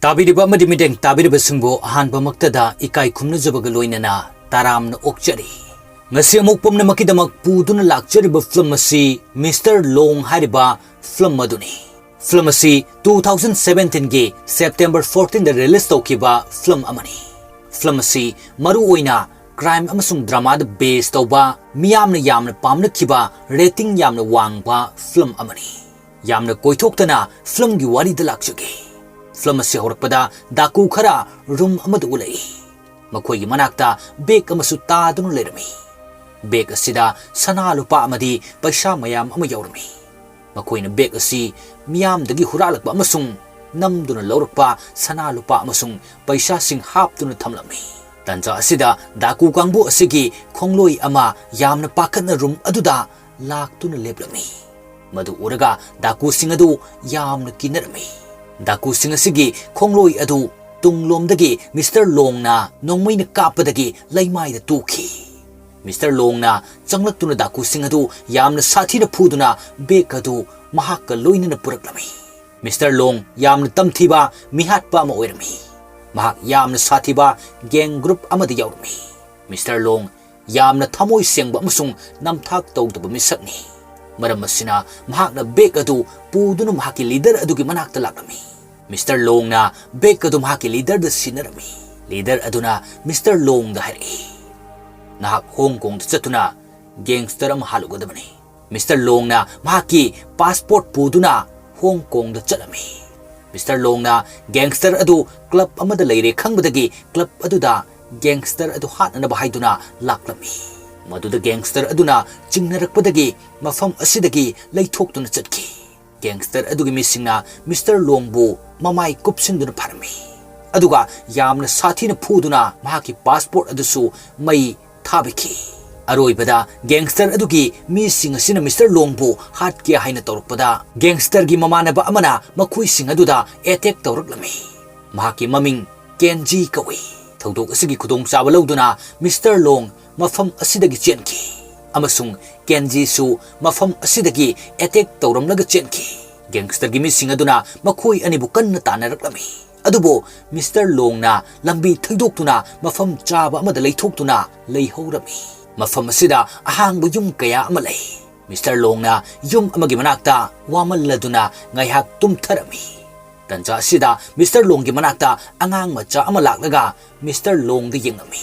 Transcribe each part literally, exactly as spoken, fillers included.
ꯇꯥꯕꯤꯔꯤꯕ ꯑꯃꯗꯤ ꯃꯤꯠꯌꯦꯡ ꯇꯥꯕꯤꯔꯤꯕꯁꯤꯡꯕꯨ ꯑꯍꯥꯟꯕꯃꯛꯇꯗ ꯏꯀꯥꯏ ꯈꯨꯝꯅꯖꯕꯒ ꯂꯣꯏꯅꯅ ꯇꯔꯥꯝꯅ ꯑꯣꯛꯆꯔꯤ꯫ ꯉꯁꯤ ꯑꯃꯨꯛ ꯄꯨꯝꯅꯃꯛꯀꯤꯗꯃꯛ ꯄꯨꯗꯨꯅ ꯂꯥꯛꯆꯔꯤꯕ ꯐꯤꯂꯝ ꯑꯁꯤ ꯃꯤꯁꯇꯔ ꯂꯣꯡ ꯍꯥꯏꯔꯤꯕ ꯐꯤꯂꯝ ꯑꯗꯨꯅꯤ꯫ ꯐꯤꯂꯝ ꯑꯁꯤ two thousand seventeen ꯒꯤ September fourteen ꯗ release ꯇꯧꯈꯤꯕ ꯐꯤꯂꯝ ꯑꯃꯅꯤ꯫ ꯐꯤꯂꯝ ꯑꯁꯤ ꯃꯔꯨ ꯑꯣꯏꯅ crime ꯑꯃꯁꯨꯡ drama ꯗ base ꯇꯧꯕ, ꯃꯤꯌꯥꯝꯅ ꯌꯥꯝꯅ ꯄꯥꯝꯅꯈꯤꯕ, rating ꯌꯥꯝꯅ ꯋꯥꯡꯕ ꯐꯤꯂꯝ ꯑꯃꯅꯤ꯫ ꯌꯥꯝꯅ ꯀꯣꯏꯊꯣꯛꯇꯅ ꯐꯤꯂꯝꯒꯤ ꯋꯥꯔꯤꯗ ꯂꯥꯛꯆꯒꯦ꯫ ꯐꯤꯂꯝ ꯑꯁꯤ ꯍꯧꯔꯛꯄꯗ ꯗꯥꯀꯨ ꯈꯔ room ꯑꯃꯗ ꯎꯠꯂꯛꯏ꯫ ꯃꯈꯣꯏꯒꯤ ꯃꯅꯥꯛꯇ bag ꯑꯃꯁꯨ ꯇꯥꯗꯨꯅ ꯂꯩꯔꯝꯃꯤ꯫ Bag ꯑꯁꯤꯗ ꯁꯅꯥ ꯂꯨꯄꯥ ꯑꯃꯗꯤ ꯄꯩꯁꯥ ꯃꯌꯥꯝ ꯑꯃ ꯌꯥꯎꯔꯝꯃꯤ꯫ ꯃꯈꯣꯏꯅ bag ꯑꯁꯤ ꯃꯤꯌꯥꯝꯗꯒꯤ ꯍꯨꯔꯥꯜꯂꯛꯄ ꯑꯃꯁꯨꯡ ꯅꯝꯗꯨꯅ ꯂꯧꯔꯛꯄ ꯁꯅꯥ ꯂꯨꯄꯥ ꯑꯃꯁꯨꯡ ꯄꯩꯁꯥꯁꯤꯡ ꯍꯥꯞꯇꯨꯅ ꯊꯝꯂꯝꯃꯤ꯫ ꯇꯟꯖꯥ ꯑꯁꯤꯗ ꯗꯥꯀꯨ ꯀꯥꯡꯕꯨ ꯑꯁꯤꯒꯤ ꯈꯣꯡꯂꯣꯏ ꯑꯃ ꯌꯥꯝꯅ ꯄꯥꯈꯠꯅ room ꯑꯗꯨꯗ ꯂꯥꯛꯇꯨꯅ ꯂꯦꯞꯂꯝꯃꯤ꯫ ꯃꯗꯨ ꯎꯔꯒ ꯗꯥꯀꯨꯁꯤꯡ ꯑꯗꯨ ꯌꯥꯝꯅ ꯀꯤꯅꯔꯝꯃꯤ꯫ ꯗꯥꯀꯨꯁꯤꯡ ꯑꯁꯤꯒꯤ ꯈꯣꯡꯂꯣꯏ ꯑꯗꯨ ꯇꯨꯡꯂꯣꯝꯗꯒꯤ ꯃꯤꯁꯇꯔ ꯂꯣꯡꯅ ꯅꯣꯡꯃꯩꯅ ꯀꯥꯞꯄꯗꯒꯤ ꯂꯩꯃꯥꯏꯗ ꯇꯨꯈꯤ꯫ ꯃꯤꯁꯇꯔ ꯂꯣꯡꯅ ꯆꯪꯂꯛꯇꯨꯅ ꯗꯥꯀꯨꯁꯤꯡ ꯑꯗꯨ ꯌꯥꯝꯅ ꯁꯥꯊꯤꯅ ꯐꯨꯗꯨꯅ bag ꯑꯗꯨ ꯃꯍꯥꯛꯀ ꯂꯣꯏꯅꯅ ꯄꯨꯔꯛꯂꯝꯃꯤ꯫ ꯃꯤꯁꯇꯔ ꯂꯣꯡ ꯌꯥꯝꯅ ꯇꯝꯊꯤꯕ ꯃꯤꯍꯥꯠꯄ ꯑꯃ ꯑꯣꯏꯔꯝꯃꯤ꯫ ꯃꯍꯥꯛ ꯌꯥꯝꯅ ꯁꯥꯊꯤꯕ gang group ꯑꯃꯗ ꯌꯥꯎꯔꯝꯃꯤ꯫ ꯃꯤꯁꯇꯔ ꯂꯣꯡ ꯌꯥꯝꯅ ꯊꯃꯣꯏ ꯁꯦꯡꯕ ꯑꯃꯁꯨꯡ ꯅꯝꯊꯥꯛ ꯇꯧꯗꯕ ꯃꯤꯁꯛꯅꯤ꯫ ꯃꯔꯝ ꯑꯁꯤꯅ ꯃꯍꯥꯛꯅ bag ꯑꯗꯨ ꯄꯨꯗꯨꯅ ꯃꯍꯥꯛꯀꯤ leader ꯑꯗꯨꯒꯤ ꯃꯅꯥꯛꯇ ꯂꯥꯛꯂꯝꯃꯤ꯫ ꯃꯤꯁꯇꯔ ꯂꯣꯡꯅ bag ꯑꯗꯨ ꯃꯍꯥꯛꯀꯤ leader ꯗ ꯁꯤꯟꯅꯔꯝꯃꯤ꯫ Leader ꯑꯗꯨꯅ ꯃꯤꯁꯇꯔ ꯂꯣꯡꯗ ꯍꯥꯏꯔꯛꯏ, "ꯅꯍꯥꯛ ꯍꯣꯡ ꯀꯣꯡꯗ ꯆꯠꯇꯨꯅ gangster ꯑꯃ ꯍꯥꯠꯂꯨꯒꯗꯕꯅꯤ꯫" ꯃꯤꯁꯇꯔ ꯂꯣꯡꯅ ꯃꯍꯥꯛꯀꯤ passport ꯄꯨꯗꯨꯅ ꯍꯣꯡ ꯀꯣꯡꯗ ꯆꯠꯂꯝꯃꯤ꯫ ꯃꯤꯁꯇꯔ ꯂꯣꯡꯅ gangster ꯑꯗꯨ club ꯑꯃꯗ ꯂꯩꯔꯦ ꯈꯪꯕꯗꯒꯤ club ꯑꯗꯨꯗ gangster ꯑꯗꯨ ꯍꯥꯠꯅꯅꯕ ꯍꯥꯏꯗꯨꯅ ꯂꯥꯛꯂꯝꯃꯤ꯫ ꯃꯗꯨꯗ gangster ꯑꯗꯨꯅ ꯆꯤꯡꯅꯔꯛꯄꯗꯒꯤ ꯃꯐꯝ ꯑꯁꯤꯗꯒꯤ ꯂꯩꯊꯣꯛꯇꯨꯅ ꯆꯠꯈꯤ꯫ Gangster ꯑꯗꯨꯒꯤ ꯃꯤꯁꯤꯡꯅ ꯃꯤꯁꯇꯔ ꯂꯣꯡꯕꯨ ꯃꯃꯥꯏ ꯀꯨꯞꯁꯤꯟꯗꯨꯅ ꯐꯥꯔꯝꯃꯤ꯫ ꯑꯗꯨꯒ ꯌꯥꯝꯅ ꯁꯥꯊꯤꯅ ꯐꯨꯗꯨꯅ ꯃꯍꯥꯛꯀꯤ passport ꯑꯗꯨꯁꯨ ꯃꯩ ꯊꯥꯕꯤꯈꯤ꯫ ꯑꯔꯣꯏꯕꯗ gangster ꯑꯗꯨꯒꯤ ꯃꯤꯁꯤꯡ ꯑꯁꯤꯅ ꯃꯤꯁꯇꯔ ꯂꯣꯡꯕꯨ ꯍꯥꯠꯀꯦ ꯍꯥꯏꯅ ꯇꯧꯔꯛꯄꯗ gangster ꯒꯤ ꯃꯃꯥꯟꯅꯕ ꯑꯃꯅ ꯃꯈꯣꯏꯁꯤꯡ ꯑꯗꯨꯗ attack ꯇꯧꯔꯛꯂꯝꯃꯤ꯫ ꯃꯍꯥꯛꯀꯤ ꯃꯃꯤꯡ ꯀꯦꯟꯖꯤ ꯀꯧꯏ꯫ ꯊꯧꯗꯣꯛ ꯑꯁꯤꯒꯤ ꯈꯨꯗꯣꯡꯆꯥꯕ ꯂꯧꯗꯨꯅ ꯃꯤꯁꯇꯔ ꯂꯣꯡ ꯃꯐꯝ ꯑꯁꯤꯗꯒꯤ ꯆꯦꯟꯈꯤ ꯑꯃꯁꯨꯡ ꯀꯦꯟꯖꯤꯁꯨ ꯃꯐꯝ ꯑꯁꯤꯗꯒꯤ attack ꯇꯧꯔꯝꯂꯒ ꯆꯦꯟꯈꯤ꯫ Gangster ꯒꯤ ꯃꯤꯁꯤꯡ ꯑꯗꯨꯅ ꯃꯈꯣꯏ ꯑꯅꯤꯕꯨ ꯀꯟꯅ ꯇꯥꯟꯅꯔꯛꯂꯝꯃꯤ꯫ ꯑꯗꯨꯕꯨ ꯃꯤꯁꯇꯔ ꯂꯣꯡꯅ ꯂꯝꯕꯤ ꯊꯩꯗꯣꯛꯇꯨꯅ ꯃꯐꯝ ꯆꯥꯕ ꯑꯃꯗ ꯂꯩꯊꯣꯛꯇꯨꯅ ꯂꯩꯍꯧꯔꯝꯃꯤ꯫ ꯃꯐꯝ ꯑꯁꯤꯗ ꯑꯍꯥꯡꯕ ꯌꯨꯝ ꯀꯌꯥ ꯑꯃ ꯂꯩ꯫ ꯃꯤꯁꯇꯔ ꯂꯣꯡꯅ ꯌꯨꯝ ꯑꯃꯒꯤ ꯃꯅꯥꯛꯇ ꯋꯥꯃꯜꯂꯗꯨꯅ ꯉꯥꯏꯍꯥꯛ ꯇꯨꯝꯊꯔꯝꯃꯤ꯫ ꯇꯟꯖꯥ ꯑꯁꯤꯗ ꯃꯤꯁꯇꯔ ꯂꯣꯡꯒꯤ ꯃꯅꯥꯛꯇ ꯑꯉꯥꯡ ꯃꯆꯥ ꯑꯃ ꯂꯥꯛꯂꯒ ꯃꯤꯁꯇꯔ ꯂꯣꯡꯗ ꯌꯦꯡꯂꯝꯃꯤ꯫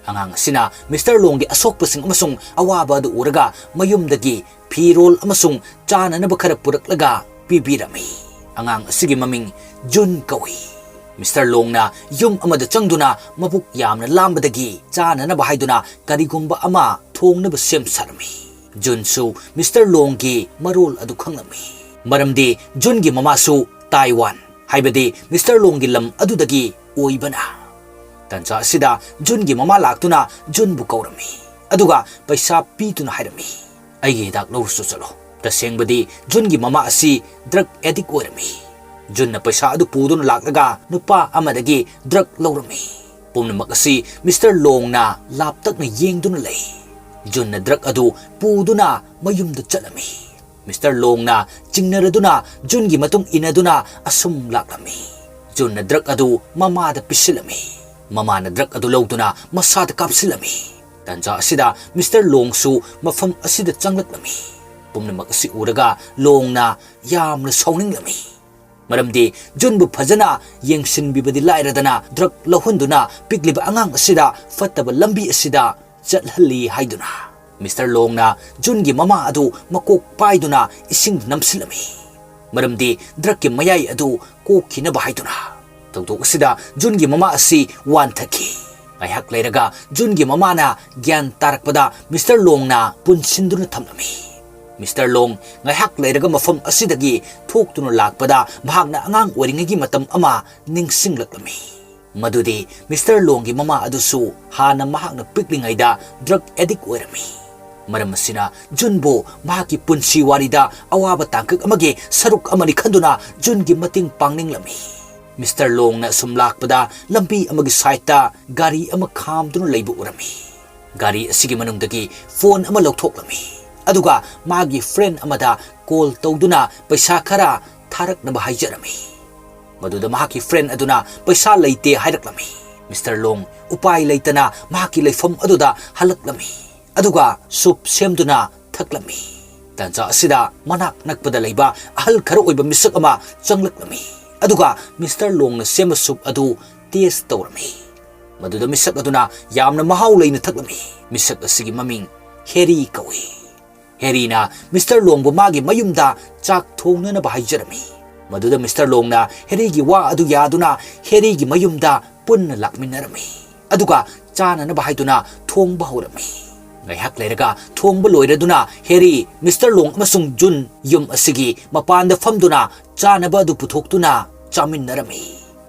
ꯑꯉꯥꯡ ꯑꯁꯤꯅ ꯃꯤꯁꯇꯔ ꯂꯣꯡꯒꯤ ꯑꯁꯣꯛꯄꯁꯤꯡ ꯑꯃꯁꯨꯡ ꯑꯋꯥꯕ ꯑꯗꯨ ꯎꯔꯒ ꯃꯌꯨꯝꯗꯒꯤ ꯐꯤꯔꯣꯜ ꯑꯃꯁꯨꯡ ꯆꯥꯅꯅꯕ ꯈꯔ ꯄꯨꯔꯛꯂꯒ ꯄꯤꯕꯤꯔꯝꯃꯤ꯫ ꯑꯉꯥꯡ ꯑꯁꯤꯒꯤ ꯃꯃꯤꯡ ꯖꯨꯟ ꯀꯧꯏ꯫ ꯃꯤꯁꯇꯔ ꯂꯣꯡꯅ ꯌꯨꯝ ꯑꯃꯗ ꯆꯪꯗꯨꯅ ꯃꯕꯨꯛ ꯌꯥꯝꯅ ꯂꯥꯝꯕꯗꯒꯤ ꯆꯥꯅꯅꯕ ꯍꯥꯏꯗꯨꯅ ꯀꯔꯤꯒꯨꯝꯕ ꯑꯃ ꯊꯣꯡꯅꯕ ꯁꯦꯝ ꯁꯥꯔꯝꯃꯤ꯫ ꯖꯨꯟꯁꯨ ꯃꯤꯁꯇꯔ ꯂꯣꯡꯒꯤ ꯃꯔꯣꯜ ꯑꯗꯨ ꯈꯪꯂꯝꯃꯤ꯫ ꯃꯔꯝꯗꯤ ꯖꯨꯟꯒꯤ ꯃꯃꯥꯁꯨ ꯇꯥꯏꯋꯥꯟ, ꯍꯥꯏꯕꯗꯤ ꯃꯤꯁꯇꯔ ꯂꯣꯡꯒꯤ ꯂꯝ ꯑꯗꯨꯗꯒꯤ ꯑꯣꯏꯕꯅ꯫ ꯇꯟꯖꯥ ꯑꯁꯤꯗ ꯖꯨꯟꯒꯤ ꯃꯃꯥ ꯂꯥꯛꯇꯨꯅ ꯖꯨꯟꯕꯨ ꯀꯧꯔꯝꯃꯤ꯫ ꯑꯗꯨꯒ ꯄꯩꯁꯥ ꯄꯤꯗꯨꯅ ꯍꯥꯏꯔꯝꯃꯤ, "ꯑꯩꯒꯤ ꯍꯤꯗꯥꯛ ꯂꯧꯔꯨꯆꯣ ꯆꯠꯂꯣ꯫" ꯇꯁꯦꯡꯕꯗꯤ ꯖꯨꯟꯒꯤ ꯃꯃꯥ ꯑꯁꯤ ꯗ꯭ꯔꯒ ꯑꯦꯗꯤꯛ ꯑꯣꯏꯔꯝꯃꯤ꯫ ꯖꯨꯟꯅ ꯄꯩꯁꯥ ꯑꯗꯨ ꯄꯨꯗꯨꯅ ꯂꯥꯛꯂꯒ ꯅꯨꯄꯥ ꯑꯃꯗꯒꯤ ꯗ꯭ꯔꯒ ꯂꯧꯔꯝꯃꯤ꯫ ꯄꯨꯝꯅꯃꯛ ꯑꯁꯤ ꯃꯤꯁꯇꯔ ꯂꯣꯡꯅ ꯂꯥꯞꯇꯛꯅ ꯌꯦꯡꯗꯨꯅ ꯂꯩ꯫ ꯖꯨꯟꯅ ꯗ꯭ꯔꯒ ꯑꯗꯨ ꯄꯨꯗꯨꯅ ꯃꯌꯨꯝꯗ ꯆꯠꯂꯝꯃꯤ꯫ ꯃꯤꯁꯇꯔ ꯂꯣꯡꯅ ꯆꯤꯡꯅꯔꯗꯨꯅ ꯖꯨꯟꯒꯤ ꯃꯇꯨꯡ ꯏꯟꯅꯗꯨꯅ ꯑꯁꯨꯝ ꯂꯥꯛꯂꯝꯃꯤ꯫ ꯖꯨꯟꯅ ꯗ꯭ꯔꯒ ꯑꯗꯨ ꯃꯃꯥꯗ ꯄꯤꯁꯤꯜꯂꯝꯃꯤ꯫ ꯃꯃꯥꯅ ꯗ꯭ꯔꯒ ꯑꯗꯨ ꯂꯧꯗꯨꯅ ꯃꯁꯥꯗ ꯀꯥꯞꯁꯤꯜꯂꯝꯃꯤ꯫ ꯇꯟꯖꯥ ꯑꯁꯤꯗ ꯃꯤꯁꯇꯔ ꯂꯣꯡꯁꯨ ꯃꯐꯝ ꯑꯁꯤꯗ ꯆꯪꯂꯛꯂꯝꯃꯤ꯫ ꯄꯨꯝꯅꯃꯛ ꯑꯁꯤ ꯎꯔꯒ ꯂꯣꯡꯅ ꯌꯥꯝꯅ ꯁꯥꯎꯅꯤꯡꯂꯝꯃꯤ꯫ ꯃꯔꯝꯗꯤ ꯖꯨꯟꯕꯨ ꯐꯖꯅ ꯌꯦꯡꯁꯤꯟꯕꯤꯕꯗꯤ ꯂꯥꯏꯔꯗꯅ ꯗ꯭ꯔꯒ ꯂꯧꯍꯟꯗꯨꯅ ꯄꯤꯛꯂꯤꯕ ꯑꯉꯥꯡ ꯑꯁꯤꯗ ꯐꯠꯇꯕ ꯂꯝꯕꯤ ꯑꯁꯤꯗ ꯆꯠꯍꯜꯂꯤ ꯍꯥꯏꯗꯨꯅ ꯃꯤꯁꯇꯔ ꯂꯣꯡꯅ ꯖꯨꯟꯒꯤ ꯃꯃꯥ ꯑꯗꯨ ꯃꯀꯣꯛ ꯄꯥꯏꯗꯨꯅ ꯏꯁꯤꯡ ꯅꯝꯁꯤꯜꯂꯝꯃꯤ꯫ ꯃꯔꯝꯗꯤ ꯗ꯭ꯔꯒꯀꯤ ꯃꯌꯥꯏ ꯑꯗꯨ ꯀꯣꯛꯈꯤꯅꯕ ꯍꯥꯏꯗꯨꯅ꯫ ꯊꯧꯗꯣꯛ ꯑꯁꯤꯗ ꯖꯨꯟꯒꯤ ꯃꯃꯥ ꯑꯁꯤ ꯋꯥꯟꯊꯈꯤ꯫ ꯉꯥꯏꯍꯥꯛ ꯂꯩꯔꯒ ꯖꯨꯟꯒꯤ ꯃꯃꯥꯅ ꯒ꯭ꯌꯥꯟ ꯇꯥꯔꯛꯄꯗ ꯃꯤꯁꯇꯔ ꯂꯣꯡꯅ ꯄꯨꯟꯁꯤꯟꯗꯨꯅ ꯊꯝꯂꯝꯃꯤ꯫ ꯃꯤꯁꯇꯔ ꯂꯣꯡ ꯉꯥꯏꯍꯥꯛ ꯂꯩꯔꯒ ꯃꯐꯝ ꯑꯁꯤꯗꯒꯤ ꯊꯣꯛꯇꯨꯅ ꯂꯥꯛꯄꯗ ꯃꯍꯥꯛꯅ ꯑꯉꯥꯡ ꯑꯣꯏꯔꯤꯉꯩꯒꯤ ꯃꯇꯝ ꯑꯃ ꯅꯤꯡꯁꯤꯡꯂꯛꯂꯝꯃꯤ꯫ ꯃꯗꯨꯗꯤ ꯃꯤꯁꯇꯔ ꯂꯣꯡꯒꯤ ꯃꯃꯥ ꯑꯗꯨꯁꯨ ꯍꯥꯟꯅ ꯃꯍꯥꯛꯅ ꯄꯤꯛꯂꯤꯉꯩꯗ ꯗ꯭ꯔꯒ ꯑꯦꯗꯤꯛ ꯑꯣꯏꯔꯝꯃꯤ꯫ ꯃꯔꯝ ꯑꯁꯤꯅ ꯖꯨꯟꯕꯨ ꯃꯍꯥꯛꯀꯤ ꯄꯨꯟꯁꯤ ꯋꯥꯔꯤꯗ ꯑꯋꯥꯕ ꯇꯥꯡꯀꯛ ꯑꯃꯒꯤ ꯁꯔꯨꯛ ꯑꯃꯅꯤ ꯈꯟꯗꯨꯅ ꯖꯨꯟꯒꯤ ꯃꯇꯦꯡ ꯄꯥꯡꯅꯤꯡꯂꯝꯃꯤ꯫ ꯃꯤꯁꯇꯔ ꯂꯣꯡꯅ ꯁꯨꯝ ꯂꯥꯛꯄꯗ ꯂꯝꯕꯤ ꯑꯃꯒꯤ ꯁꯥꯏꯠꯇ ꯒꯥꯔꯤ ꯑꯃ ꯈꯥꯝꯗꯨꯅ ꯂꯩꯕ ꯎꯔꯝꯃꯤ꯫ ꯒꯥꯔꯤ ꯑꯁꯤꯒꯤ ꯃꯅꯨꯡꯗꯒꯤ ꯐꯣꯟ ꯑꯃ ꯂꯧꯊꯣꯛꯂꯝꯃꯤ꯫ ꯑꯗꯨꯒ ꯃꯥꯒꯤ ꯐ꯭ꯔꯦꯟ ꯑꯃꯗ ꯀꯣꯜ ꯇꯧꯗꯨꯅ ꯄꯩꯁꯥ ꯈꯔ ꯊꯥꯔꯛꯅꯕ ꯍꯥꯏꯖꯔꯝꯃꯤ꯫ ꯃꯗꯨꯗ ꯃꯍꯥꯛꯀꯤ friend ꯑꯗꯨꯅ ꯄꯩꯁꯥ ꯂꯩꯇꯦ ꯍꯥꯏꯔꯛꯂꯝꯃꯤ꯫ ꯃꯤꯁꯇꯔ ꯂꯣꯡ ꯎꯄꯥꯏ ꯂꯩꯇꯅ ꯃꯍꯥꯛꯀꯤ ꯂꯩꯐꯝ ꯑꯗꯨꯗ ꯍꯜꯂꯛꯂꯝꯃꯤ, ꯑꯗꯨꯒ soup ꯁꯦꯝꯗꯨꯅ ꯊꯛꯂꯝꯃꯤ꯫ ꯇꯥꯟꯖꯥ ꯑꯁꯤꯗ ꯃꯅꯥꯛ ꯅꯛꯄꯗ ꯂꯩꯕ ꯑꯍꯜ ꯈꯔ ꯑꯣꯏꯕ ꯃꯤꯁꯛ ꯑꯃ ꯆꯪꯂꯛꯂꯝꯃꯤ, ꯑꯗꯨꯒ ꯃꯤꯁꯇꯔ ꯂꯣꯡꯅ ꯁꯦꯝꯕ soup ꯑꯗꯨ taste ꯇꯧꯔꯝꯃꯤ꯫ ꯃꯗꯨꯗ ꯃꯤꯁꯛ ꯑꯗꯨꯅ ꯌꯥꯝꯅ ꯃꯍꯥꯎ ꯂꯩꯅ ꯊꯛꯂꯝꯃꯤ꯫ ꯃꯤꯁꯛ ꯑꯁꯤꯒꯤ ꯃꯃꯤꯡ ꯍꯦꯔꯤ ꯀꯧꯏ꯫ ꯍꯦꯔꯤꯅ ꯃꯤꯁꯇꯔ ꯂꯣꯡꯕꯨ ꯃꯥꯒꯤ ꯃꯌꯨꯝꯗ ꯆꯥꯛ ꯊꯣꯡꯅꯅꯕ ꯍꯥꯏꯖꯔꯝꯃꯤ꯫ ꯃꯗꯨꯗ ꯃꯤꯁꯇꯔ ꯂꯣꯡꯅ ꯍꯦꯔꯤꯒꯤ ꯋꯥ ꯑꯗꯨ ꯌꯥꯗꯨꯅ ꯍꯦꯔꯤꯒꯤ ꯃꯌꯨꯝꯗ ꯄꯨꯟꯅ ꯂꯥꯛꯃꯤꯟꯅꯔꯝꯃꯤ, ꯑꯗꯨꯒ ꯆꯥꯅꯅꯕ ꯍꯥꯏꯗꯨꯅ ꯊꯣꯡꯕ ꯍꯧꯔꯝꯃꯤ꯫ ꯉꯥꯏꯍꯥꯛ ꯂꯩꯔꯒ ꯊꯣꯡꯕ ꯂꯣꯏꯔꯗꯨꯅ ꯍꯦꯔꯤ, ꯃꯤꯁꯇꯔ ꯂꯣꯡ ꯑꯃꯁꯨꯡ ꯖꯨꯟ ꯌꯨꯝ ꯑꯁꯤꯒꯤ ꯃꯄꯥꯟꯗ ꯐꯝꯗꯨꯅ ꯆꯥꯅꯕ ꯑꯗꯨ ꯄꯨꯊꯣꯛꯇꯨꯅ ꯆꯥꯃꯤꯟꯅꯔꯝꯃꯤ꯫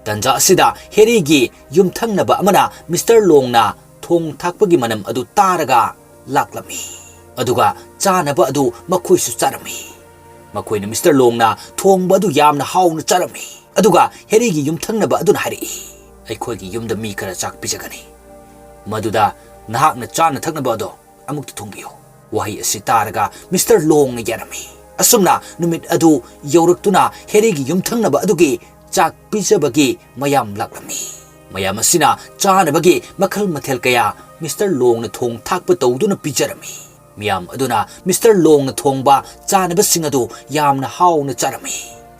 ꯇꯟꯖꯥ ꯑꯁꯤꯗ ꯍꯦꯔꯤꯒꯤ ꯌꯨꯝꯊꯪꯅꯕ ꯑꯃꯅ ꯃꯤꯁꯇꯔ ꯂꯣꯡꯅ ꯊꯣꯡ ꯊꯥꯛꯄꯒꯤ ꯃꯅꯝ ꯑꯗꯨ ꯇꯥꯔꯒ ꯂꯥꯛꯂꯝꯃꯤ, ꯑꯗꯨꯒ ꯆꯥꯅꯕ ꯑꯗꯨ ꯃꯈꯣꯏꯁꯨ ꯆꯥꯔꯝꯃꯤ꯫ ꯃꯈꯣꯏꯅ ꯃꯤꯁꯇꯔ ꯂꯣꯡꯅ ꯊꯣꯡꯕ ꯑꯗꯨ ꯌꯥꯝꯅ ꯍꯥꯎꯅ ꯆꯥꯔꯝꯃꯤ, ꯑꯗꯨꯒ ꯍꯦꯔꯤꯒꯤ ꯌꯨꯝꯊꯪꯅꯕ ꯑꯗꯨꯅ ꯍꯥꯏꯔꯛꯏ, "ꯑꯩꯈꯣꯏꯒꯤ ꯌꯨꯝꯗ ꯃꯤ ꯈꯔ ꯆꯥꯛ ꯄꯤꯖꯒꯅꯤ, ꯃꯗꯨꯗ ꯅꯍꯥꯛꯅ ꯆꯥꯅ ꯊꯛꯅꯕ ꯑꯗꯣ ꯑꯃꯨꯛꯇ ꯊꯣꯡꯕꯤꯌꯨ꯫" ꯋꯥꯍꯩ ꯑꯁꯤ ꯇꯥꯔꯒ ꯃꯤꯁꯇꯔ ꯂꯣꯡꯅ ꯌꯥꯔꯝꯃꯤ꯫ ꯑꯁꯨꯝꯅ ꯅꯨꯃꯤꯠ ꯑꯗꯨ ꯌꯧꯔꯛꯇꯨꯅ ꯍꯦꯔꯤꯒꯤ ꯌꯨꯝꯊꯪꯅꯕ ꯑꯗꯨꯒꯤ ꯆꯥꯛ ꯄꯤꯖꯕꯒꯤ ꯃꯌꯥꯝ ꯂꯥꯛꯂꯝꯃꯤ꯫ ꯃꯌꯥꯝ ꯑꯁꯤꯅ ꯆꯥꯅꯕꯒꯤ ꯃꯈꯜ ꯃꯊꯦꯜ ꯀꯌꯥ ꯃꯤꯁꯇꯔ ꯂꯣꯡꯅ ꯊꯣꯡ ꯊꯥꯛꯄ ꯇꯧꯗꯨꯅ ꯄꯤꯖꯔꯝꯃꯤ꯫ ꯃꯤꯌꯥꯝ ꯑꯗꯨꯅ ꯃꯤꯁꯇꯔ ꯂꯣꯡꯅ ꯊꯣꯡꯕ ꯆꯥꯅꯕꯁꯤꯡ ꯑꯗꯨ ꯌꯥꯝꯅ ꯍꯥꯎꯅ ꯆꯥꯔꯝꯃꯤ꯫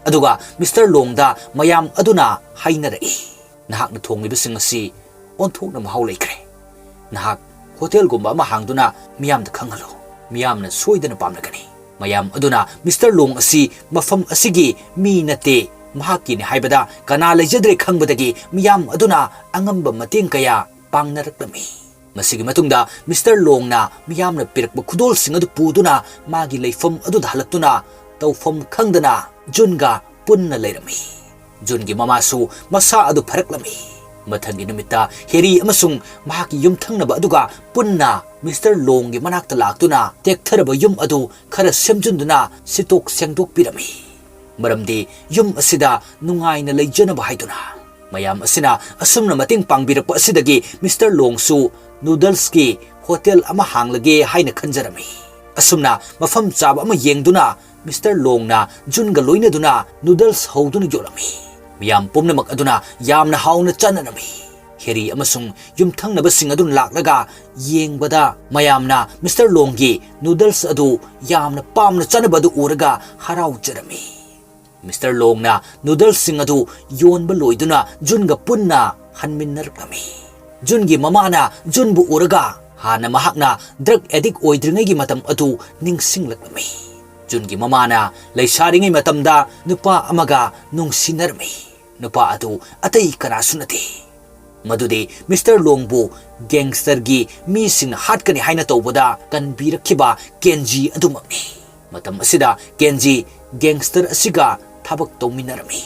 ꯑꯗꯨꯒ ꯃꯤꯁꯇꯔ ꯂꯣꯡꯗ ꯃꯌꯥꯝ ꯑꯗꯨꯅ ꯍꯥꯏꯅꯔꯛꯏ, "ꯅꯍꯥꯛꯅ ꯊꯣꯡꯂꯤꯕꯁꯤꯡ ꯑꯁꯤ ꯑꯣꯟꯊꯣꯛꯅ ꯃꯍꯥꯎ ꯂꯩꯈ꯭ꯔꯦ꯫ ꯅꯍꯥꯛ ꯍꯣꯇꯦꯜꯒꯨꯝꯕ ꯑꯃ ꯍꯥꯡꯗꯨꯅ ꯃꯤꯌꯥꯝꯗ ꯈꯪꯍꯜꯂꯨ꯫ ꯃꯤꯌꯥꯝꯅ ꯁꯣꯏꯗꯅ ꯄꯥꯝꯅꯒꯅꯤ꯫" ꯃꯌꯥꯝ ꯑꯗꯨꯅ ꯃꯤꯁꯇꯔ ꯂꯣꯡ ꯑꯁꯤ ꯃꯐꯝ ꯑꯁꯤꯒꯤ ꯃꯤ ꯅꯠꯇꯦ, ꯃꯍꯥꯛꯀꯤꯅꯤ ꯍꯥꯏꯕꯗ ꯀꯅꯥ ꯂꯩꯖꯗ꯭ꯔꯦ ꯈꯪꯕꯗꯒꯤ ꯃꯤꯌꯥꯝ ꯑꯗꯨꯅ ꯑꯉꯝꯕ ꯃꯇꯦꯡ ꯀꯌꯥ ꯄꯥꯡꯅꯔꯛꯂꯝꯃꯤ꯫ ꯃꯁꯤꯒꯤ ꯃꯇꯨꯡꯗ ꯃꯤꯁꯇꯔ ꯂꯣꯡꯅ ꯃꯤꯌꯥꯝꯅ ꯄꯤꯔꯛꯄ ꯈꯨꯗꯣꯜꯁꯤꯡ ꯑꯗꯨ ꯄꯨꯗꯨꯅ ꯃꯥꯒꯤ ꯂꯩꯐꯝ ꯑꯗꯨꯗ ꯍꯜꯂꯛꯇꯨꯅ ꯇꯧꯐꯝ ꯈꯪꯗꯅ ꯖꯨꯟꯒ ꯄꯨꯟꯅ ꯂꯩꯔꯝꯃꯤ꯫ ꯖꯨꯟꯒꯤ ꯃꯃꯥꯁꯨ ꯃꯁꯥ ꯑꯗꯨ ꯐꯔꯛꯂꯝꯃꯤ꯫ ꯃꯊꯪꯒꯤ ꯅꯨꯃꯤꯠꯇ ꯍꯦꯔꯤ ꯑꯃꯁꯨꯡ ꯃꯍꯥꯛꯀꯤ ꯌꯨꯝꯊꯪꯅꯕ ꯑꯗꯨꯒ ꯄꯨꯟꯅ ꯃꯤꯁꯇꯔ ꯂꯣꯡꯒꯤ ꯃꯅꯥꯛꯇ ꯂꯥꯛꯇꯨꯅ ꯇꯦꯛꯊꯔꯕ ꯌꯨꯝ ꯑꯗꯨ ꯈꯔ ꯁꯦꯝꯖꯤꯟꯗꯨꯅ ꯁꯤꯠꯇꯣꯛ ꯁꯦꯡꯗꯣꯛꯄꯤꯔꯝꯃꯤ, ꯃꯔꯝꯗꯤ ꯌꯨꯝ ꯑꯁꯤꯗ ꯅꯨꯡꯉꯥꯏꯅ ꯂꯩꯖꯅꯕ ꯍꯥꯏꯗꯨꯅ꯫ ꯃꯌꯥꯝ ꯑꯁꯤꯅ ꯑꯁꯨꯝꯅ ꯃꯇꯦꯡ ꯄꯥꯡꯕꯤꯔꯛꯄ ꯑꯁꯤꯗꯒꯤ ꯃꯤꯁꯇꯔ ꯂꯣꯡꯁꯨ ꯅꯨꯗꯜꯁꯀꯤ ꯍꯣꯇꯦꯜ ꯑꯃ ꯍꯥꯡꯂꯒꯦ ꯍꯥꯏꯅ ꯈꯟꯖꯔꯝꯃꯤ꯫ ꯑꯁꯨꯝꯅ ꯃꯐꯝ ꯆꯥꯕ ꯑꯃ ꯌꯦꯡꯗꯨꯅ ꯃꯤꯁꯇꯔ ꯂꯣꯡꯅ ꯖꯨꯟꯒ ꯂꯣꯏꯅꯗꯨꯅ ꯅꯨꯗꯜꯁ ꯍꯧꯗꯨꯅ ꯌꯣꯜꯂꯝꯃꯤ꯫ ꯃꯤꯌꯥꯝ ꯄꯨꯝꯅꯃꯛ ꯑꯗꯨꯅ ꯌꯥꯝꯅ ꯍꯥꯎꯅ ꯆꯥꯅꯔꯝꯃꯤ꯫ ꯍꯦꯔꯤ ꯑꯃꯁꯨꯡ ꯌꯨꯝꯊꯪꯅꯕꯁꯤꯡ ꯑꯗꯨꯅ ꯂꯥꯛꯂꯒ ꯌꯦꯡꯕꯗ ꯃꯌꯥꯝꯅ ꯃꯤꯁꯇꯔ ꯂꯣꯡꯒꯤ ꯅꯨꯗꯜꯁ ꯑꯗꯨ ꯌꯥꯝꯅ ꯄꯥꯝꯅ ꯆꯥꯅꯕ ꯑꯗꯨ ꯎꯔꯒ ꯍꯔꯥꯎꯖꯔꯝꯃꯤ꯫ ꯃꯤꯁꯇꯔ ꯂꯣꯡꯅ ꯅꯨꯗꯜꯁꯁꯤꯡ ꯑꯗꯨ ꯌꯣꯟꯕ ꯂꯣꯏꯗꯨꯅ ꯖꯨꯟꯒ ꯄꯨꯟꯅ ꯍꯟꯃꯤꯟꯅꯔꯛꯂꯝꯃꯤ꯫ ꯖꯨꯟꯒꯤ ꯃꯃꯥꯅ ꯖꯨꯟꯕꯨ ꯎꯔꯒ ꯍꯥꯟꯅ ꯃꯍꯥꯛꯅ ꯗ꯭ꯔꯒ ꯑꯦꯗꯤꯛ ꯑꯣꯏꯗ꯭ꯔꯤꯉꯩꯒꯤ ꯃꯇꯝ ꯑꯗꯨ ꯅꯤꯡꯁꯤꯡꯂꯛꯂꯝꯃꯤ꯫ ꯖꯨꯟꯒꯤ ꯃꯃꯥꯅ ꯂꯩꯁꯥꯔꯤꯉꯩ ꯃꯇꯝꯗ ꯅꯨꯄꯥ ꯑꯃꯒ ꯅꯨꯡꯁꯤꯅꯔꯝꯃꯤ꯫ ꯅꯨꯄꯥ ꯑꯗꯨ ꯑꯇꯩ ꯀꯅꯥꯁꯨ ꯅꯠꯇꯦ꯫ ꯃꯗꯨꯗꯤ ꯃꯤꯁꯇꯔ ꯂꯣꯡꯕꯨ ꯒꯦꯡꯁꯇꯔꯒꯤ ꯃꯤꯁꯤꯡꯅ ꯍꯥꯠꯀꯅꯤ ꯍꯥꯏꯅ ꯇꯧꯕꯗ ꯀꯟꯕꯤꯔꯛꯈꯤꯕ ꯀꯦꯟꯖꯤ ꯑꯗꯨꯃꯛꯅꯤ꯫ ꯃꯇꯝ ꯑꯁꯤꯗ ꯀꯦꯟꯖꯤ ꯒꯦꯡꯁꯇꯔ ꯑꯁꯤꯒ ꯊꯕꯛ ꯇꯧꯃꯤꯟꯅꯔꯝꯃꯤ꯫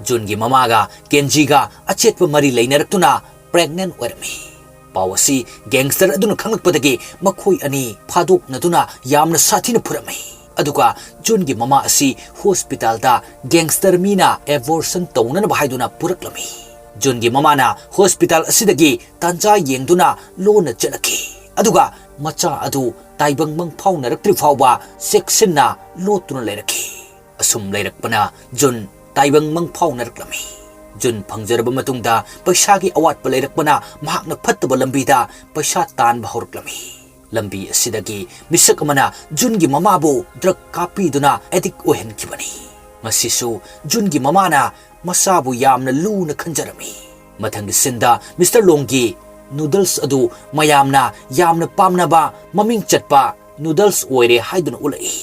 ꯖꯨꯟꯒꯤ ꯃꯃꯥꯒ ꯀꯦꯟꯖꯤꯒ ꯑꯆꯦꯠꯄ ꯃꯔꯤ ꯂꯩꯅꯔꯛꯇꯨꯅ ꯄ꯭ꯔꯦꯒꯅꯦꯟ ꯑꯣꯏꯔꯝꯃꯤ꯫ ꯄꯥꯎ ꯑꯁꯤ ꯒꯦꯡꯁꯇꯔ ꯑꯗꯨꯅ ꯈꯪꯂꯛꯄꯗꯒꯤ ꯃꯈꯣꯏ ꯑꯅꯤ ꯐꯥꯗꯣꯛꯅꯗꯨꯅ ꯌꯥꯝꯅ ꯁꯥꯊꯤꯅ ꯐꯨꯔꯝꯃꯤ꯫ ꯑꯗꯨꯒ ꯖꯨꯟꯒꯤ ꯃꯃꯥ ꯑꯁꯤ ꯍꯣꯁꯄꯤꯇꯥꯜꯗ ꯒꯦꯡꯁꯇꯔ ꯃꯤꯅ ꯑꯦꯕꯣꯔꯁꯟ ꯇꯧꯅꯅꯕ ꯍꯥꯏꯗꯨꯅ ꯄꯨꯔꯛꯂꯝꯃꯤ꯫ ꯖꯨꯟꯒꯤ ꯃꯃꯥꯅ ꯍꯣꯁꯄꯤꯇꯥꯜ ꯑꯁꯤꯗꯒꯤ ꯇꯥꯟꯖꯥ ꯌꯦꯡꯗꯨꯅ ꯂꯣꯟꯅ ꯆꯠꯂꯛꯈꯤ꯫ ꯑꯗꯨꯒ ꯃꯆꯥ ꯑꯗꯨ ꯇꯥꯏꯕꯪ ꯃꯪ ꯐꯥꯎꯅꯔꯛꯇ꯭ꯔꯤ ꯐꯥꯎꯕ ꯆꯦꯛꯁꯤꯟꯅ ꯂꯣꯠꯇꯨꯅ ꯂꯩꯔꯛꯈꯤ꯫ ꯑꯁꯨꯝ ꯂꯩꯔꯛꯄꯅ ꯖꯨꯟ ꯇꯥꯏꯕꯪ ꯃꯪ ꯐꯥꯎꯅꯔꯛꯂꯝꯃꯤ꯫ ꯖꯨꯟ ꯐꯪꯖꯔꯕ ꯃꯇꯨꯡꯗ ꯄꯩꯁꯥꯒꯤ ꯑꯋꯥꯠꯄ ꯂꯩꯔꯛꯄꯅ ꯃꯍꯥꯛꯅ ꯐꯠꯇꯕ ꯂꯝꯕꯤꯗ ꯄꯩꯁꯥ ꯇꯥꯟꯕ ꯍꯧꯔꯛꯂꯝꯃꯤ꯫ ꯂꯝꯕꯤ ꯑꯁꯤꯗꯒꯤ ꯃꯤꯁꯛ ꯑꯃꯅ ꯖꯨꯟꯒꯤ ꯃꯃꯥꯕꯨ ꯗ꯭ꯔꯒ ꯀꯥꯞꯄꯤꯗꯨꯅ ꯑꯦꯗꯤꯛ ꯑꯣꯏꯍꯟꯈꯤꯕꯅꯤ꯫ ꯃꯁꯤꯁꯨ ꯖꯨꯟꯒꯤ ꯃꯃꯥꯅ ꯃꯁꯥꯕꯨ ꯌꯥꯝꯅ ꯂꯨꯅ ꯈꯟꯖꯔꯝꯃꯤ꯫ ꯃꯊꯪꯒꯤ ꯁꯤꯟꯗ ꯃꯤꯁꯇꯔ ꯂꯣꯡꯒꯤ ꯅꯨꯗꯜꯁ ꯑꯗꯨ ꯃꯌꯥꯝꯅ ꯌꯥꯝꯅ ꯄꯥꯝꯅꯕ ꯃꯃꯤꯡ ꯆꯠꯄ ꯅꯨꯗꯜꯁ ꯑꯣꯏꯔꯦ ꯍꯥꯏꯗꯨꯅ ꯎꯠꯂꯛꯏ꯫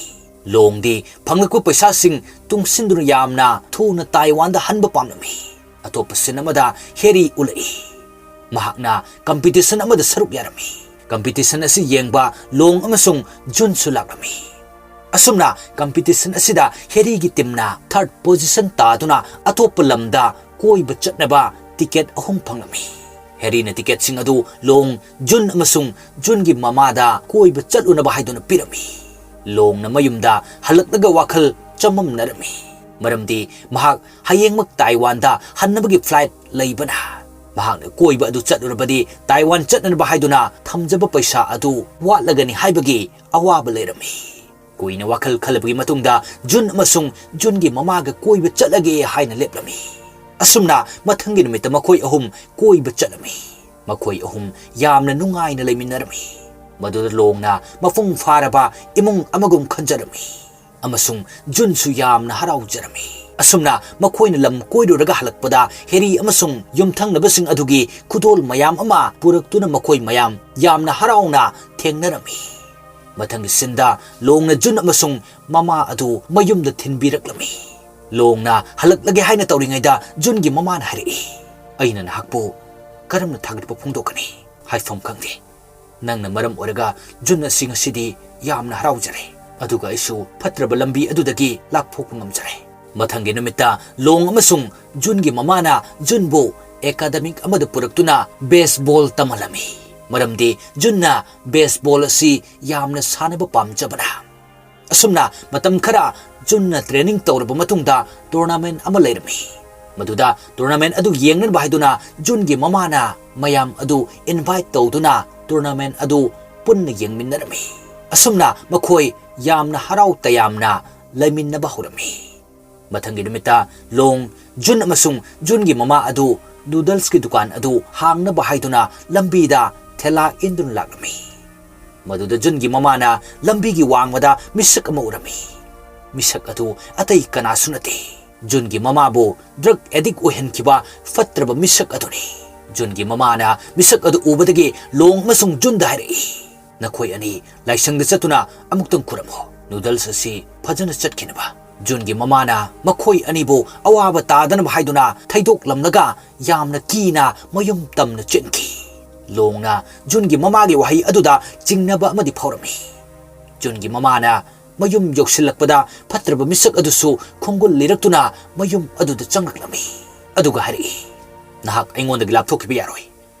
ꯂꯣꯡꯗꯤ ꯐꯪꯂꯛꯄ ꯄꯩꯁꯥꯁꯤꯡ ꯇꯨꯡꯁꯤꯟꯗꯨꯅ ꯌꯥꯝꯅ ꯊꯨꯅ ꯇꯥꯏꯋꯥꯟꯗ ꯍꯟꯕ ꯄꯥꯝꯂꯝꯃꯤ꯫ ꯑꯇꯣꯞꯄ ꯁꯤꯟ ꯑꯃꯗ ꯍꯦꯔꯤ ꯎꯠꯂꯛꯏ꯫ ꯃꯍꯥꯛꯅ ꯀꯝꯄꯤꯇꯤꯁꯟ ꯑꯃꯗ ꯁꯔꯨꯛ ꯌꯥꯔꯝꯃꯤ꯫ ꯀꯝꯄꯤꯇꯤꯁꯟ ꯑꯁꯤ ꯌꯦꯡꯕ ꯂꯣꯡ ꯑꯃꯁꯨꯡ ꯖꯨꯟꯁꯨ ꯂꯥꯛꯂꯝꯃꯤ꯫ ꯑꯁꯨꯝꯅ ꯀꯝꯄꯤꯇꯤꯁꯟ ꯑꯁꯤꯗ ꯍꯦꯔꯤꯒꯤ ꯇꯤꯝꯅ ꯊꯥꯔꯗ ꯄꯣꯖꯤꯁꯟ ꯇꯥꯗꯨꯅ ꯑꯇꯣꯞꯄ ꯂꯝꯗ ꯀꯣꯏꯕ ꯆꯠꯅꯕ ꯇꯤꯀꯦꯠ ꯑꯍꯨꯝ ꯐꯪꯂꯝꯃꯤ꯫ ꯍꯦꯔꯤꯅ ꯇꯤꯀꯦꯠꯁꯤꯡ ꯑꯗꯨ ꯂꯣꯡ, ꯖꯨꯟ ꯑꯃꯁꯨꯡ ꯖꯨꯟꯒꯤ ꯃꯃꯥꯗ ꯀꯣꯏꯕ ꯆꯠꯂꯨꯅꯕ ꯍꯥꯏꯗꯨꯅ ꯄꯤꯔꯝꯃꯤ꯫ ꯂꯣꯡꯅ ꯃꯌꯨꯝꯗ ꯍꯜꯂꯛꯂꯒ ꯋꯥꯈꯜ ꯆꯃꯝꯅꯔꯝꯃꯤ꯫ ꯃꯔꯝꯗꯤ ꯃꯍꯥꯛ ꯍꯌꯦꯡꯃꯛ ꯇꯥꯏꯋꯥꯟꯗ ꯍꯟꯅꯕꯒꯤ ꯐ꯭ꯂꯥꯏꯠ ꯂꯩꯕꯅ꯫ ꯃꯍꯥꯛꯅ ꯀꯣꯏꯕ ꯑꯗꯨ ꯆꯠꯂꯨꯔꯕꯗꯤ ꯇꯥꯏꯋꯥꯟ ꯆꯠꯅꯅꯕ ꯍꯥꯏꯗꯨꯅ ꯊꯝꯖꯕ ꯄꯩꯁꯥ ꯑꯗꯨ ꯋꯥꯠꯂꯒꯅꯤ ꯍꯥꯏꯕꯒꯤ ꯑꯋꯥꯕ ꯂꯩꯔꯝꯃꯤ꯫ ꯀꯨꯏꯅ ꯋꯥꯈꯜ ꯈꯜꯂꯕꯒꯤ ꯃꯇꯨꯡꯗ ꯖꯨꯟ ꯑꯃꯁꯨꯡ ꯖꯨꯟꯒꯤ ꯃꯃꯥꯒ ꯀꯣꯏꯕ ꯆꯠꯂꯒꯦ ꯍꯥꯏꯅ ꯂꯦꯞꯂꯝꯃꯤ꯫ ꯑꯁꯨꯝꯅ ꯃꯊꯪꯒꯤ ꯅꯨꯃꯤꯠꯇ ꯃꯈꯣꯏ ꯑꯍꯨꯝ ꯀꯣꯏꯕ ꯆꯠꯂꯝꯃꯤ꯫ ꯃꯈꯣꯏ ꯑꯍꯨꯝ ꯌꯥꯝꯅ ꯅꯨꯡꯉꯥꯏꯅ ꯂꯩꯃꯤꯟꯅꯔꯝꯃꯤ꯫ ꯃꯗꯨꯗ ꯂꯣꯡꯅ ꯃꯄꯨꯡ ꯐꯥꯔꯕ ꯏꯃꯨꯡ ꯑꯃꯒꯨꯝ ꯈꯟꯖꯔꯝꯃꯤ꯫ ꯑꯃꯁꯨꯡ ꯖꯨꯟꯁꯨ ꯌꯥꯝꯅ ꯍꯔꯥꯎꯖꯔꯝꯃꯤ꯫ ꯑꯁꯨꯝꯅ ꯃꯈꯣꯏꯅ ꯂꯝ ꯀꯣꯏꯔꯨꯔꯒ ꯍꯜꯂꯛꯄꯗ ꯍꯦꯔꯤ ꯑꯃꯁꯨꯡ ꯌꯨꯝꯊꯪꯅꯕꯁꯤꯡ ꯑꯗꯨꯒꯤ ꯈꯨꯗꯣꯜ ꯃꯌꯥꯝ ꯑꯃ ꯄꯨꯔꯛꯇꯨꯅ ꯃꯈꯣꯏ ꯃꯌꯥꯝ ꯌꯥꯝꯅ ꯍꯔꯥꯎꯅ ꯊꯦꯡꯅꯔꯝꯃꯤ꯫ ꯃꯊꯪꯒꯤ ꯁꯤꯟꯗ ꯂꯣꯡꯅ ꯖꯨꯟ ꯑꯃꯁꯨꯡ ꯃꯃꯥ ꯑꯗꯨ ꯃꯌꯨꯝꯗ ꯊꯤꯟꯕꯤꯔꯛꯂꯝꯃꯤ꯫ ꯂꯣꯡꯅ ꯍꯜꯂꯛꯂꯒꯦ ꯍꯥꯏꯅ ꯇꯧꯔꯤꯉꯩꯗ ꯖꯨꯟꯒꯤ ꯃꯃꯥꯅ ꯍꯥꯏꯔꯛꯏ, "ꯑꯩꯅ ꯅꯍꯥꯛꯄꯨ ꯀꯔꯝꯅ ꯊꯥꯒꯠꯄ ꯐꯣꯡꯗꯣꯛꯀꯅꯤ? ꯍꯥꯏꯐꯝ ꯈꯪꯗꯦ꯫ ꯅꯪꯅ ꯃꯔꯝ ꯑꯣꯏꯔꯒ ꯖꯨꯟ ꯑꯁꯤ ꯉꯁꯤꯗꯤ ꯌꯥꯝꯅ ꯍꯔꯥꯎꯖꯔꯦ, ꯑꯗꯨꯒ ꯑꯩꯁꯨ ꯐꯠꯇ꯭ꯔꯕ ꯂꯝꯕꯤ ꯑꯗꯨꯗꯒꯤ ꯂꯥꯞꯊꯣꯛꯄ ꯉꯝꯖꯔꯦ꯫" ꯃꯊꯪꯒꯤ ꯅꯨꯃꯤꯠꯇ ꯂꯣꯡ ꯑꯃꯁꯨꯡ ꯖꯨꯟꯒꯤ ꯃꯃꯥꯅ ꯖꯨꯟꯕꯨ ꯑꯦꯀꯥꯗꯃꯤꯛ ꯑꯃꯗ ꯄꯨꯔꯛꯇꯨꯅ ꯕꯦꯁꯕꯣꯜ ꯇꯝꯍꯜꯂꯝꯃꯤ, ꯃꯔꯝꯗꯤ ꯖꯨꯟꯅ ꯕꯦꯁꯕꯣꯜ ꯑꯁꯤ ꯌꯥꯝꯅ ꯁꯥꯟꯅꯕ ꯄꯥꯝꯖꯕꯅ꯫ ꯑꯁꯨꯝꯅ ꯃꯇꯝ ꯈꯔ ꯖꯨꯟꯅ ꯇ꯭ꯔꯦꯅꯤꯡ ꯇꯧꯔꯕ ꯃꯇꯨꯡꯗ ꯇꯣꯔꯅꯥꯃꯦꯟ ꯑꯃ ꯂꯩꯔꯝꯃꯤ꯫ ꯃꯗꯨꯗ ꯇꯣꯔꯅꯥꯃꯦꯟ ꯑꯗꯨ ꯌꯦꯡꯅꯕ ꯍꯥꯏꯗꯨꯅ ꯖꯨꯟꯒꯤ ꯃꯃꯥꯅ ꯃꯌꯥꯝ ꯑꯗꯨ ꯏꯟꯚꯥꯏꯠ ꯇꯧꯗꯨꯅ ꯇꯣꯔꯅꯥꯃꯦꯟ ꯑꯗꯨ ꯄꯨꯟꯅ ꯌꯦꯡꯃꯤꯟꯅꯔꯝꯃꯤ꯫ ꯑꯁꯨꯝꯅ ꯃꯈꯣꯏ ꯌꯥꯝꯅ ꯍꯔꯥꯎ ꯇꯌꯥꯝꯅ ꯂꯩꯃꯤꯟꯅꯕ ꯍꯧꯔꯝꯃꯤ꯫ ꯃꯊꯪꯒꯤ ꯅꯨꯃꯤꯠꯇ ꯂꯣꯡ, ꯖꯨꯟ ꯑꯃꯁꯨꯡ ꯖꯨꯟꯒꯤ ꯃꯃꯥ ꯑꯗꯨ ꯅꯨꯗꯜꯁꯀꯤ ꯗꯨꯀꯥꯟ ꯑꯗꯨ ꯍꯥꯡꯅꯕ ꯍꯥꯏꯗꯨꯅ ꯂꯝꯕꯤꯗ ꯊꯦꯂꯥ ꯏꯟꯗꯨꯅ ꯂꯥꯛꯂꯝꯃꯤ꯫ ꯃꯗꯨꯗ ꯖꯨꯟꯒꯤ ꯃꯃꯥꯅ ꯂꯝꯕꯤꯒꯤ ꯋꯥꯡꯃꯗ ꯃꯤꯁꯛ ꯑꯃ ꯎꯔꯝꯃꯤ꯫ ꯃꯤꯁꯛ ꯑꯗꯨ ꯑꯇꯩ ꯀꯅꯥꯁꯨ ꯅꯠꯇꯦ, ꯖꯨꯟꯒꯤ ꯃꯃꯥꯕꯨ ꯗ꯭ꯔꯒ ꯑꯦꯗꯤꯛ ꯑꯣꯏꯍꯟꯈꯤꯕ ꯐꯠꯇ꯭ꯔꯕ ꯃꯤꯁꯛ ꯑꯗꯨꯅꯤ꯫ ꯖꯨꯟꯒꯤ ꯃꯃꯥꯅ ꯃꯤꯁꯛ ꯑꯗꯨ ꯎꯕꯗꯒꯤ ꯂꯣꯡ ꯑꯃꯁꯨꯡ ꯖꯨꯟꯗ ꯍꯥꯏꯔꯛꯏ, "ꯅꯈꯣꯏ ꯑꯅꯤ ꯂꯥꯏꯁꯪꯗ ꯆꯠꯇꯨꯅ ꯑꯃꯨꯛꯇꯪ ꯈꯨꯔꯨꯝꯃꯨ꯫ ꯅꯨꯗꯜꯁ ꯑꯁꯤ ꯐꯖꯅ ꯆꯠꯈꯤꯅꯕ꯫" ꯖꯨꯟꯒꯤ ꯃꯃꯥꯅ ꯃꯈꯣꯏ ꯑꯅꯤꯕꯨ ꯑꯋꯥꯕ ꯇꯥꯗꯅꯕ ꯍꯥꯏꯗꯨꯅ ꯊꯩꯗꯣꯛꯂꯝꯂꯒ ꯌꯥꯝꯅ ꯀꯤꯅ ꯃꯌꯨꯝ ꯇꯝꯅ ꯆꯦꯟꯈꯤ꯫ ꯂꯣꯡꯅ ꯖꯨꯟꯒꯤ ꯃꯃꯥꯒꯤ ꯋꯥꯍꯩ ꯑꯗꯨꯗ ꯆꯤꯡꯅꯕ ꯑꯃꯗꯤ ꯐꯥꯎꯔꯝꯃꯤ꯫ ꯖꯨꯟꯒꯤ ꯃꯃꯥꯅ ꯃꯌꯨꯝ ꯌꯧꯁꯤꯜꯂꯛꯄꯗ ꯐꯠꯇ꯭ꯔꯕ ꯃꯤꯁꯛ ꯑꯗꯨꯁꯨ ꯈꯣꯡꯒꯨꯜ ꯂꯤꯔꯛꯇꯨꯅ ꯃꯌꯨꯝ ꯑꯗꯨꯗ ꯆꯪꯂꯛꯂꯝꯃꯤ꯫ ꯑꯗꯨꯒ ꯍꯥꯏꯔꯛꯏ, "ꯅꯍꯥꯛ ꯑꯩꯉꯣꯟꯗꯒꯤ ꯂꯥꯞꯊꯣꯛꯈꯤꯕ ꯌꯥꯔꯣꯏ꯫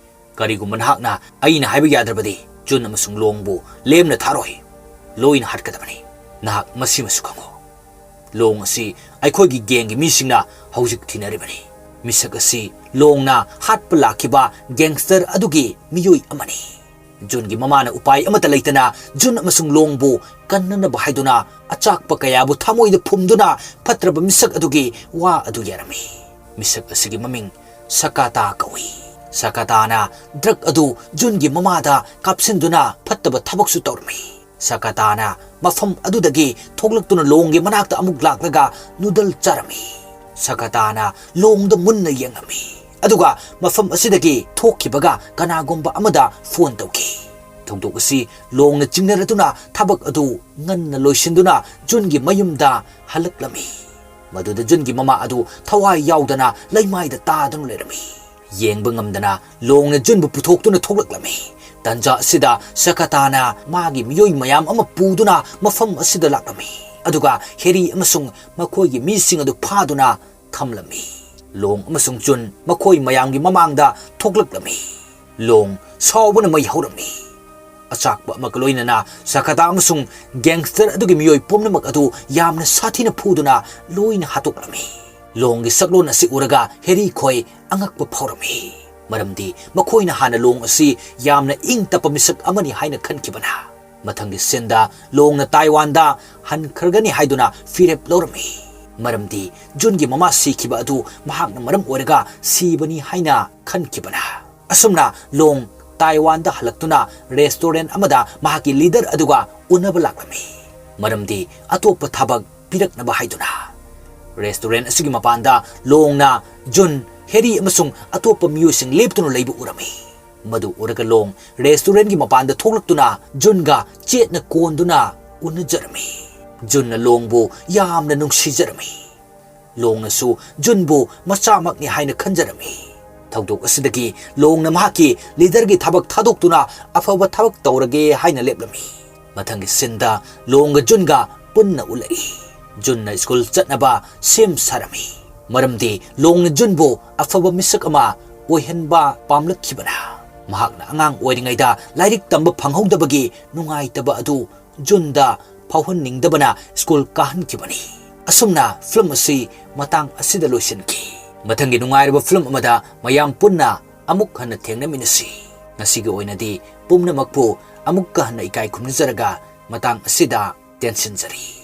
ꯀꯔꯤꯒꯨꯝꯕ ꯅꯍꯥꯛꯅ ꯑꯩꯅ ꯍꯥꯏꯕ ꯌꯥꯗ꯭ꯔꯕꯗꯤ ꯖꯨꯟ ꯑꯃꯁꯨꯡ ꯂꯣꯡꯕꯨ ꯂꯦꯝꯅ ꯊꯥꯔꯣꯏ꯫ ꯂꯣꯏꯅ ꯍꯥꯠꯀꯗꯕꯅꯤ꯫ ꯅꯍꯥꯛ ꯃꯁꯤꯃꯁꯨ ꯈꯪꯉꯨ꯫ ꯂꯣꯡ ꯑꯁꯤ ꯑꯩꯈꯣꯏꯒꯤ ꯒꯦꯡꯒꯤ ꯃꯤꯁꯤꯡꯅ ꯍꯧꯖꯤꯛ ꯊꯤꯅꯔꯤꯕꯅꯤ꯫ ꯃꯤꯁꯛ ꯑꯁꯤ ꯂꯣꯡꯅ ꯍꯥꯠꯄ ꯂꯥꯛꯈꯤꯕ ꯒꯦꯡꯁꯇꯔ ꯑꯗꯨꯒꯤ ꯃꯤꯑꯣꯏ ꯑꯃꯅꯤ꯫" ꯖꯨꯟꯒꯤ ꯃꯃꯥꯅ ꯎꯄꯥꯏ ꯑꯃꯠꯇ ꯂꯩꯇꯅ ꯖꯨꯟ ꯑꯃꯁꯨꯡ ꯂꯣꯡꯕꯨ ꯀꯟꯅꯅꯕ ꯍꯥꯏꯗꯨꯅ ꯑꯆꯥꯛꯄ ꯀꯌꯥꯕꯨ ꯊꯃꯣꯏꯗ ꯐꯨꯝꯗꯨꯅ ꯐꯠꯇ꯭ꯔꯕ ꯃꯤꯁꯛ ꯑꯗꯨꯒꯤ ꯋꯥ ꯑꯗꯨ ꯌꯥꯔꯝꯃꯤ꯫ ꯃꯤꯁꯛ ꯑꯁꯤꯒꯤ ꯃꯃꯤꯡ ꯁꯀꯥꯇꯥ ꯀꯧꯏ꯫ ꯁꯀꯥꯇꯥꯅ ꯗ꯭ꯔꯒ ꯑꯗꯨ ꯖꯨꯟꯒꯤ ꯃꯃꯥꯗ ꯀꯥꯞꯁꯤꯟꯗꯨꯅ ꯐꯠꯇꯕ ꯊꯕꯛꯁꯨ ꯇꯧꯔꯝꯃꯤ꯫ ꯁꯀꯥꯇꯥꯅ ꯃꯐꯝ ꯑꯗꯨꯗꯒꯤ ꯊꯣꯛꯂꯛꯇꯨꯅ ꯂꯣꯡꯒꯤ ꯃꯅꯥꯛꯇ ꯑꯃꯨꯛ ꯂꯥꯛꯂꯒ ꯅꯨꯗꯜ ꯆꯥꯔꯝꯃꯤ꯫ ꯁꯀꯥꯇꯥꯅ ꯂꯣꯡꯗ ꯃꯨꯟꯅ ꯌꯦꯡꯂꯝꯃꯤ꯫ ꯑꯗꯨꯒ ꯃꯐꯝ ꯑꯁꯤꯗꯒꯤ ꯊꯣꯛꯈꯤꯕꯒ ꯀꯅꯥꯒꯨꯝꯕ ꯑꯃꯗ ꯐꯣꯟ ꯇꯧꯈꯤ꯫ ꯊꯧꯗꯣꯛ ꯑꯁꯤ ꯂꯣꯡꯅ ꯆꯤꯡꯅꯔꯗꯨꯅ ꯊꯕꯛ ꯑꯗꯨ ꯉꯟꯅ ꯂꯣꯏꯁꯤꯟꯗꯨꯅ ꯖꯨꯟꯒꯤ ꯃꯌꯨꯝꯗ ꯍꯜꯂꯛꯂꯝꯃꯤ꯫ ꯃꯗꯨꯗ ꯖꯨꯟꯒꯤ ꯃꯃꯥ ꯑꯗꯨ ꯊꯋꯥꯏ ꯌꯥꯎꯗꯅ ꯂꯩꯃꯥꯏꯗ ꯇꯥꯗꯨꯅ ꯂꯩꯔꯝꯃꯤ꯫ ꯌꯦꯡꯕ ꯉꯝꯗꯅ ꯂꯣꯡꯅ ꯖꯨꯟꯕꯨ ꯄꯨꯊꯣꯛꯇꯨꯅ ꯊꯣꯛꯂꯛꯂꯝꯃꯤ꯫ ꯇꯟꯖꯥ ꯑꯁꯤꯗ ꯁꯀꯥꯇꯥꯅ ꯃꯥꯒꯤ ꯃꯤꯑꯣꯏ ꯃꯌꯥꯝ ꯑꯃ ꯄꯨꯗꯨꯅ ꯃꯐꯝ ꯑꯁꯤꯗ ꯂꯥꯛꯂꯝꯃꯤ꯫ ꯑꯗꯨꯒ ꯍꯦꯔꯤ ꯑꯃꯁꯨꯡ ꯃꯈꯣꯏꯒꯤ ꯃꯤꯁꯤꯡ ꯑꯗꯨ ꯐꯥꯗꯨꯅ ꯊꯝꯂꯝꯃꯤ꯫ ꯂꯣꯡ ꯑꯃꯁꯨꯡ ꯖꯨꯟ ꯃꯈꯣꯏ ꯃꯌꯥꯝꯒꯤ ꯃꯃꯥꯡꯗ ꯊꯣꯛꯂꯛꯂꯝꯃꯤ꯫ ꯂꯣꯡ ꯁꯥꯎꯕꯅ ꯃꯩ ꯍꯧꯔꯝꯃꯤ꯫ ꯑꯆꯥꯛꯄ ꯑꯃꯒ ꯂꯣꯏꯅꯅ ꯁꯀꯥꯇꯥ ꯑꯃꯁꯨꯡ ꯒꯦꯡꯁꯇꯔ ꯑꯗꯨꯒꯤ ꯃꯤꯑꯣꯏ ꯄꯨꯝꯅꯃꯛ ꯑꯗꯨ ꯌꯥꯝꯅ ꯁꯥꯊꯤꯅ ꯐꯨꯗꯨꯅ ꯂꯣꯏꯅ ꯍꯥꯠꯇꯣꯛꯂꯝꯃꯤ꯫ ꯂꯣꯡꯒꯤ ꯁꯛꯂꯣꯟ ꯑꯁꯤ ꯎꯔꯒ ꯍꯦꯔꯤ ꯈꯣꯏ ꯑꯉꯛꯄ ꯐꯥꯎꯔꯝꯃꯤ꯫ ꯃꯔꯝꯗꯤ ꯃꯈꯣꯏꯅ ꯍꯥꯟꯅ ꯂꯣꯡ ꯑꯁꯤ ꯌꯥꯝꯅ ꯏꯪ ꯇꯞꯄ ꯃꯤꯁꯛ ꯑꯃꯅꯤ ꯍꯥꯏꯅ ꯈꯟꯈꯤꯕꯅ꯫ ꯃꯊꯪꯒꯤ ꯁꯤꯟꯗ ꯂꯣꯡꯅ ꯇꯥꯏꯋꯥꯟꯗ ꯍꯟꯈ꯭ꯔꯒꯅꯤ ꯍꯥꯏꯗꯨꯅ ꯐꯤꯔꯦꯞ ꯂꯧꯔꯝꯃꯤ꯫ ꯃꯔꯝꯗꯤ ꯖꯨꯟꯒꯤ ꯃꯃꯥ ꯁꯤꯈꯤꯕ ꯑꯗꯨ ꯃꯍꯥꯛꯅ ꯃꯔꯝ ꯑꯣꯏꯔꯒ ꯁꯤꯕꯅꯤ ꯍꯥꯏꯅ ꯈꯟꯈꯤꯕꯅ꯫ ꯑꯁꯨꯝꯅ ꯂꯣꯡ ꯇꯥꯏꯋꯥꯟꯗ ꯍꯜꯂꯛꯇꯨꯅ ꯔꯦꯁꯇꯨꯔꯦꯟ ꯑꯃꯗ ꯃꯍꯥꯛꯀꯤ ꯂꯤꯗꯔ ꯑꯗꯨꯒ ꯎꯅꯕ ꯂꯥꯛꯂꯝꯃꯤ꯫ ꯃꯔꯝꯗꯤ ꯑꯇꯣꯞꯄ ꯊꯕꯛ ꯄꯤꯔꯛꯅꯕ ꯍꯥꯏꯗꯨꯅ꯫ ꯔꯦꯁꯇꯨꯔꯦꯟ ꯑꯁꯤꯒꯤ ꯃꯄꯥꯟꯗ ꯂꯣꯡꯅ ꯖꯨꯟ, ꯍꯦꯔꯤ ꯑꯃꯁꯨꯡ ꯑꯇꯣꯞꯄ ꯃꯤꯑꯣꯏꯁꯤꯡ ꯂꯦꯞꯇꯨꯅ ꯂꯩꯕ ꯎꯔꯝꯃꯤ꯫ ꯃꯗꯨ ꯎꯔꯒ ꯂꯣꯡ ꯔꯦꯁꯇꯨꯔꯦꯟꯒꯤ ꯃꯄꯥꯟꯗ ꯊꯣꯛꯂꯛꯇꯨꯅ ꯖꯨꯟꯒ ꯆꯦꯠꯅ ꯀꯣꯟꯗꯨꯅ ꯎꯅꯖꯔꯝꯃꯤ꯫ ꯖꯨꯟꯅ ꯂꯣꯡꯕꯨ ꯌꯥꯝꯅ ꯅꯨꯡꯁꯤꯖꯔꯝꯃꯤ꯫ ꯂꯣꯡꯅꯁꯨ ꯖꯨꯟꯕꯨ ꯃꯆꯥꯃꯛꯅꯤ ꯍꯥꯏꯅ ꯈꯟꯖꯔꯝꯃꯤ꯫ ꯊꯧꯗꯣꯛ ꯑꯁꯤꯗꯒꯤ ꯂꯣꯡꯅ ꯃꯍꯥꯛꯀꯤ ꯂꯤꯗꯔꯒꯤ ꯊꯕꯛ ꯊꯥꯗꯣꯛꯇꯨꯅ ꯑꯐꯕ ꯊꯕꯛ ꯇꯧꯔꯒꯦ ꯍꯥꯏꯅ ꯂꯦꯞꯂꯝꯃꯤ꯫ ꯃꯊꯪꯒꯤ ꯁꯤꯟꯗ ꯂꯣꯡꯒ ꯖꯨꯟꯒ ꯄꯨꯟꯅ ꯎꯠꯂꯛꯏ꯫ ꯖꯨꯟꯅ ꯁ꯭ꯀꯨꯜ ꯆꯠꯅꯕ ꯁꯦꯝ ꯁꯥꯔꯝꯃꯤ꯫ ꯃꯔꯝꯗꯤ ꯂꯣꯡꯅ ꯖꯨꯟꯕꯨ ꯑꯐꯕ ꯃꯤꯁꯛ ꯑꯃ ꯑꯣꯏꯍꯟꯕ ꯄꯥꯝꯂꯛꯈꯤꯕꯅ꯫ ꯃꯍꯥꯛꯅ ꯑꯉꯥꯡ ꯑꯣꯏꯔꯤꯉꯩꯗ ꯂꯥꯏꯔꯤꯛ ꯇꯝꯕ ꯐꯪꯍꯧꯗꯕꯒꯤ ꯅꯨꯡꯉꯥꯏꯇꯕ ꯑꯗꯨ ꯖꯨꯟꯗ ꯐꯥꯎꯍꯟꯅꯤꯡꯗꯕꯅ ꯁ꯭ꯀꯨꯜ ꯀꯥꯍꯟꯈꯤꯕꯅꯤ꯫ ꯑꯁꯨꯝꯅ ꯐꯤꯂꯝ ꯑꯁꯤ ꯃꯇꯥꯡ ꯑꯁꯤꯗ ꯂꯣꯏꯁꯤꯟꯈꯤ꯫ ꯃꯊꯪꯒꯤ ꯅꯨꯡꯉꯥꯏꯔꯕ ꯐꯤꯂꯝ ꯑꯃꯗ ꯃꯌꯥꯝ ꯄꯨꯟꯅ ꯑꯃꯨꯛ ꯍꯟꯅ ꯊꯦꯡꯅꯃꯤꯟꯅꯁꯤ꯫ ꯉꯁꯤꯒꯤ ꯑꯣꯏꯅꯗꯤ ꯄꯨꯝꯅꯃꯛꯄꯨ ꯑꯃꯨꯛꯀ ꯍꯟꯅ ꯏꯀꯥꯏ ꯈꯨꯝꯅꯖꯔꯒ ꯃꯇꯥꯡ ꯑꯁꯤꯗ ꯇꯦꯟꯁꯤꯟꯖꯔꯤ꯫